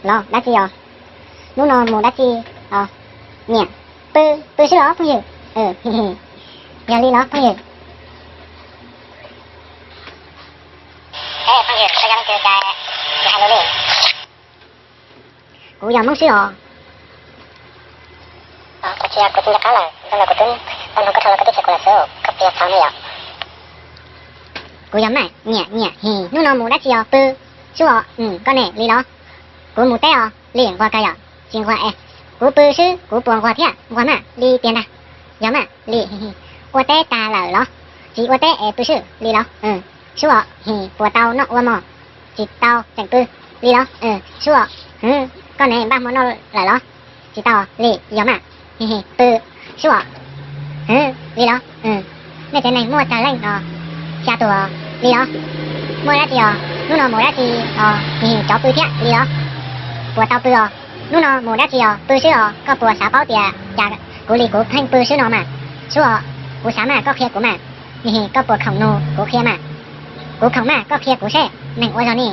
Los dab tsi os? Hnub no mus dab tsi os? Nyiam, pw, pw swb los phooj ywg. Yog li los phooj ywg? Kuv yog Hmoob xwb os. Kuv tsis, kuv tsis nco qab lawm, zoo li kuv twb tau nug koj dhau los koj twb qhia kuv lawm xwb, koj qhia txhaum ne yom. Kuv yog Maj, Nyiam, Nyiam, hi, hnub no mus dab tsi os? Pw swb os. Koj ne, li los? Kuv mus teb os. Li nquag kawg yom? Tsis nquag es. Kuv pw swb, kuv puas nquag thiab? Nquag maj, li tiag ntag. Yog maj, li, ua teb tag lawm los? Tsis ua teb es pw swb, li los? Swb os, hi, puas tau noj ua mov? Tsis tau, tseem pw, li los? Swb os, hwv, koj ne npaj hmo noj lawm los? Tsis tau, li, yog maj, hi, pw swb os, hwv, li los? Nej tsev neeg muaj tsawg leej os? Xya tus os, li los? Muaj dab tsi os? Hnub no mus dab tsi os? Hi, cov pw thiab, li los? Puas tau pw os? Hnub no mus dab tsi os? Pw swb os. Koj puas xav paub tias cas kuv li kuv pheej pw swb no mas? Swb os, kuv xav mas koj qhia kuv mas. Hi, koj puas khoom nug kuv qhia mas? Kuv khoom mas koj qhia kuv seb. Neeg ua zog ne,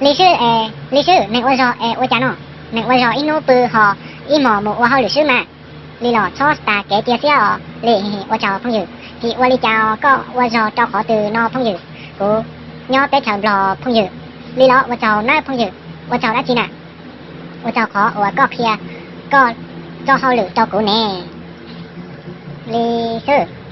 li swb es, li swb, neeg ua zog es ua cas no? Neeg ua zog ib hnub pw ho ib hmos mus ua hauj lwm swb mas. Li los txhob tas kev cia siab os. Li, hi, ua tsaug phooj ywg. Tsis ua li cas, koj ua zog rau qhov twg no phooj ywg? Kuv nyob teb chaws Nplog phooj ywg. Li los? Ua tsaug nawb phooj ywg. Ua tsaug dab tsi na? Ua tsaug qhov uas koj qhia koj txoj hauj lwm rau kuv ne. Li xwb.